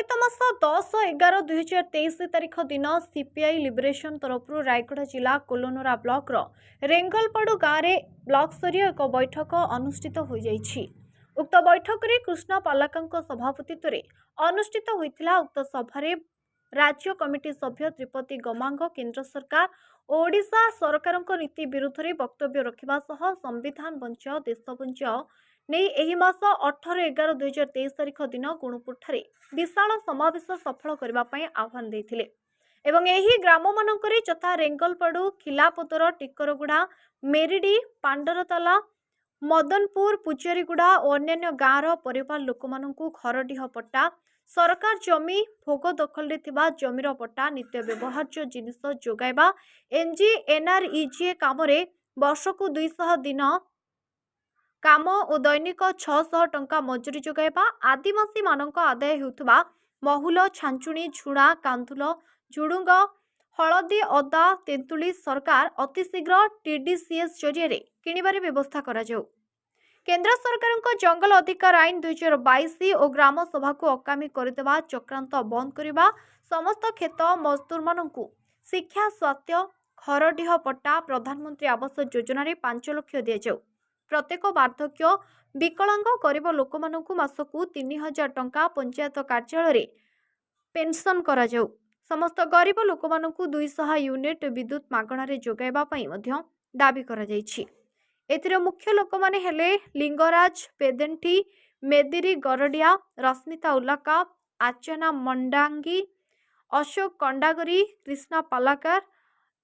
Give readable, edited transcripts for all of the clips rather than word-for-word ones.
ଚଳିତ ମାସ 10/11/2023 ତାରିଖ ଦିନ ସିପିଆଇ ଲିବରେସନ ତରଫରୁ ରାୟଗଡ଼ା ଜିଲ୍ଲା କୋଲନରା ବ୍ଲକର ରେଙ୍ଗଲପାଡୁ ଗାଁରେ ବ୍ଲକସ୍ତରୀୟ ଏକ ବୈଠକ ଅନୁଷ୍ଠିତ ହୋଇଯାଇଛି। ଉକ୍ତ ବୈଠକରେ କୃଷ୍ଣ ପାଲାକାଙ୍କ ସଭାପତିତ୍ୱରେ ଅନୁଷ୍ଠିତ ହୋଇଥିଲା। ଉକ୍ତ ସଭାରେ ରାଜ୍ୟ କମିଟି ସଭ୍ୟ ତ୍ରିପତି ଗମାଙ୍ଗ କେନ୍ଦ୍ର ସରକାର ଓ ଓଡ଼ିଶା ସରକାରଙ୍କ ନୀତି ବିରୁଦ୍ଧରେ ବକ୍ତବ୍ୟ ରଖିବା ସହ ସମ୍ବିଧାନ ବଞ୍ଚାଅ, ଦେଶ ବଞ୍ଚାଅ ନେଇ ଏହି ମାସ 18/11/2023 ତାରିଖ ଦିନ ଗୁଣୁପୁରଠାରେ ବିଶାଳ ସମାବେଶ ସଫଳ କରିବା ପାଇଁ ଆହ୍ୱାନ ଦେଇଥିଲେ ଏବଂ ଏହି ଗ୍ରାମମାନଙ୍କରେ ଯଥା ରେଙ୍ଗଲପାଡୁ, ଖିଲାପଦର, ଟିକରଗୁଡ଼ା, ମେରିଡି, ପାଣ୍ଡରତାଲା, ମଦନପୁର, ପୂଜାରୀଗୁଡ଼ା ଓ ଅନ୍ୟାନ୍ୟ ଗାଁର ପରିବାର ଲୋକମାନଙ୍କୁ ଘରଡିହ ପଟ୍ଟା, ସରକାର ଜମି ଭୋଗ ଦଖଲରେ ଥିବା ଜମିର ପଟ୍ଟା, ନିତ୍ୟ ବ୍ୟବହାର୍ଯ୍ୟ ଜିନିଷ ଯୋଗାଇବା, ଏମ୍ଜି ଏନ୍ଆର୍ଇଜିଏ କାମରେ ବର୍ଷକୁ 200 ଦିନ କାମ ଓ ଦୈନିକ 600 ଟଙ୍କା ମଜୁରୀ ଯୋଗାଇବା, ଆଦିବାସୀମାନଙ୍କ ଆଦାୟ ହେଉଥିବା ମହୁଲ, ଛାଞ୍ଚୁଣି, ଝୁଣା, କାନ୍ଦୁଲ, ଝୁଡୁଙ୍ଗ, ହଳଦୀ, ଅଦା, ତେନ୍ତୁଳି ସରକାର ଅତିଶୀଘ୍ର ଟିଡିସିଏସ୍ ଜରିଆରେ କିଣିବାରେ ବ୍ୟବସ୍ଥା କରାଯାଉ, କେନ୍ଦ୍ର ସରକାରଙ୍କ ଜଙ୍ଗଲ ଅଧିକାର ଆଇନ 2022 ଓ ଗ୍ରାମ ସଭାକୁ ଅକାମୀ କରିଦେବା ଚକ୍ରାନ୍ତ ବନ୍ଦ କରିବା, ସମସ୍ତ କ୍ଷେତ ମଜଦୁରମାନଙ୍କୁ ଶିକ୍ଷା, ସ୍ୱାସ୍ଥ୍ୟ, ଘରଡିହ ପଟ୍ଟା, ପ୍ରଧାନମନ୍ତ୍ରୀ ଆବାସ ଯୋଜନାରେ 5 ଲକ୍ଷ ଦିଆଯାଉ, ପ୍ରତ୍ୟେକ ବାର୍ଦ୍ଧକ୍ୟ, ବିକଳାଙ୍ଗ, ଗରିବ ଲୋକମାନଙ୍କୁ ମାସକୁ 3000 ଟଙ୍କା ପଞ୍ଚାୟତ କାର୍ଯ୍ୟାଳୟରେ ପେନ୍ସନ୍ କରାଯାଉ, ସମସ୍ତ ଗରିବ ଲୋକମାନଙ୍କୁ 200 ୟୁନିଟ୍ ବିଦ୍ୟୁତ୍ ମାଗଣାରେ ଯୋଗାଇବା ପାଇଁ ମଧ୍ୟ ଦାବି କରାଯାଇଛି। ଏଥିରେ ମୁଖ୍ୟ ଲୋକମାନେ ହେଲେ ଲିଙ୍ଗରାଜ ପେଦେଣ୍ଠି, ମେଦିରି ଗରଡ଼ିଆ, ରଶ୍ମିତା ଉଲାକା, ଆର୍ଚନା ମଣ୍ଡାଙ୍ଗି, ଅଶୋକ କଣ୍ଡାଗରି, କୃଷ୍ଣା ପାଲାକାର,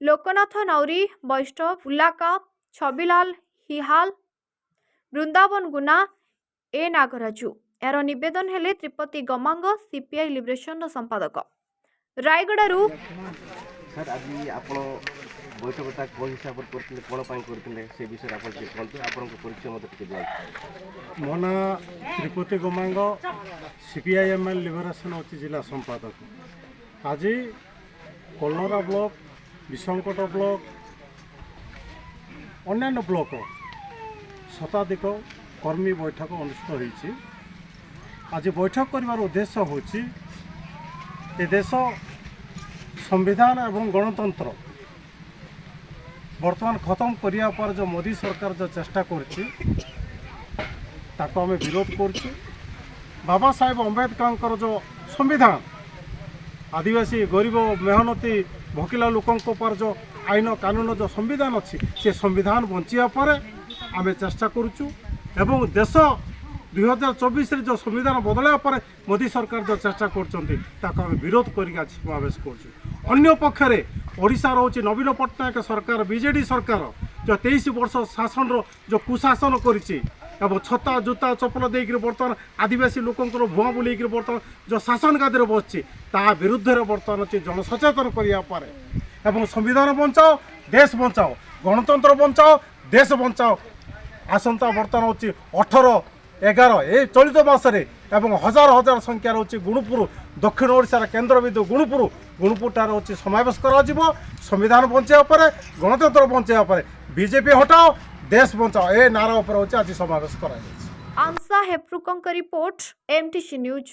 ଲୋକନାଥ ନାଉରୀ, ବୈଷ୍ଣବ ଉଲାକା, ଛବିଲାଲ ହିହାଲ, ବୃନ୍ଦାବନ ଗୁନା, ଏ ନାଗରାଜୁ। ଏହାର ନିବେଦନ ହେଲେ ତ୍ରିପତି ଗମାଙ୍ଗ, ସିପିଆଇ ଲିବରେସନର ସମ୍ପାଦକ ରାୟଗଡ଼ାରୁ। ସାର୍, ଆଜି ଆପଣ ବୈଠକଟା କେଉଁ ହିସାବରେ କରିଥିଲେ, କ'ଣ ପାଇଁ କରିଥିଲେ, ସେ ବିଷୟରେ ଆପଣ ଟିକେ କୁହନ୍ତୁ। ଆପଣଙ୍କ ପରିଚୟ ମୋତେ ଟିକେ ଦିଅନ୍ତୁ। ମୋ ନାଁ ତ୍ରିପତି ଗମାଙ୍ଗ, ସିପିଆଇଏମ୍ଏଲ୍ ଲିବରେସନ୍ ଅଛି ଜିଲ୍ଲା ସମ୍ପାଦକ। ଆଜି କୋଲନରା ବ୍ଲକ, ବିଷମକଟକ ବ୍ଲକ, ଅନ୍ୟାନ୍ୟ ବ୍ଲକ ଶତାଧିକ କର୍ମୀ ବୈଠକ ଅନୁଷ୍ଠିତ ହୋଇଛି। ଆଜି ବୈଠକ କରିବାର ଉଦ୍ଦେଶ୍ୟ ହେଉଛି, ଏ ଦେଶ ସମ୍ବିଧାନ ଏବଂ ଗଣତନ୍ତ୍ର ବର୍ତ୍ତମାନ ଖତମ କରିବା ପରେ ଯେଉଁ ମୋଦି ସରକାର ଯେଉଁ ଚେଷ୍ଟା କରୁଛି, ତାକୁ ଆମେ ବିରୋଧ କରୁଛୁ। ବାବା ସାହେବ ଅମ୍ବେଦକରଙ୍କର ଯେଉଁ ସମ୍ବିଧାନ, ଆଦିବାସୀ, ଗରିବ, ମେହନତି, ଭୋକିଲା ଲୋକଙ୍କ ଉପରେ ଯେଉଁ ଆଇନ କାନୁନ, ଯେଉଁ ସମ୍ବିଧାନ ଅଛି, ସେ ସମ୍ବିଧାନ ବଞ୍ଚିବା ପରେ ଆମେ ଚେଷ୍ଟା କରୁଛୁ ଏବଂ ଦେଶ 2024ରେ ଯେଉଁ ସମ୍ବିଧାନ ବଦଳାଇବା ପରେ ମୋଦି ସରକାର ଯେଉଁ ଚେଷ୍ଟା କରୁଛନ୍ତି, ତାକୁ ଆମେ ବିରୋଧ କରିକି ଆଜି ସମାବେଶ କରୁଛୁ। ଅନ୍ୟ ପକ୍ଷରେ ଓଡ଼ିଶା ରହୁଛି ନବୀନ ପଟ୍ଟନାୟକ ସରକାର, ବିଜେଡ଼ି ସରକାର ଯେଉଁ 23 ବର୍ଷ ଶାସନର ଯେଉଁ କୁଶାସନ କରିଛି ଏବଂ ଛତା, ଜୁତା, ଚପଲ ଦେଇକରି ବର୍ତ୍ତମାନ ଆଦିବାସୀ ଲୋକଙ୍କର ଭୁଆଁ ବୁଲେଇକରି ବର୍ତ୍ତମାନ ଯେଉଁ ଶାସନ ଗାଦିରେ ବସିଛି, ତା ବିରୁଦ୍ଧରେ ବର୍ତ୍ତମାନ ଅଛି ଜନସଚେତନ କରିବା ପରେ ଏବଂ ସମ୍ବିଧାନ ବଞ୍ଚାଅ, ଦେଶ ବଞ୍ଚାଅ, ଗଣତନ୍ତ୍ର ବଞ୍ଚାଅ, ଦେଶ ବଞ୍ଚାଅ। ଆସନ୍ତା ବର୍ତ୍ତମାନ ହେଉଛି 18/11 ଏ ଚଳିତ ମାସରେ ଏବଂ ହଜାର ହଜାର ସଂଖ୍ୟାରେ ହେଉଛି ଗୁଣୁପୁର, ଦକ୍ଷିଣ ଓଡ଼ିଶାର କେନ୍ଦ୍ରବିନ୍ଦୁ ଗୁଣୁପୁର, ଗୁଣୁପୁରଠାରେ ହେଉଛି ସମାବେଶ କରାଯିବ। ସମ୍ବିଧାନ ବଞ୍ଚାଇବା ପରେ, ଗଣତନ୍ତ୍ର ବଞ୍ଚାଇବା ପରେ, ବିଜେପି ହଟାଅ, ଦେଶ ବଞ୍ଚାଅ, ଏ ନାରା ଉପରେ ହେଉଛି ଆଜି ସମାବେଶ କରାଯାଇଛି। ଆଂସା ହେପ୍ରୁକଙ୍କ ରିପୋର୍ଟ, ଏମ୍ଟିସି ନ୍ୟୁଜ୍।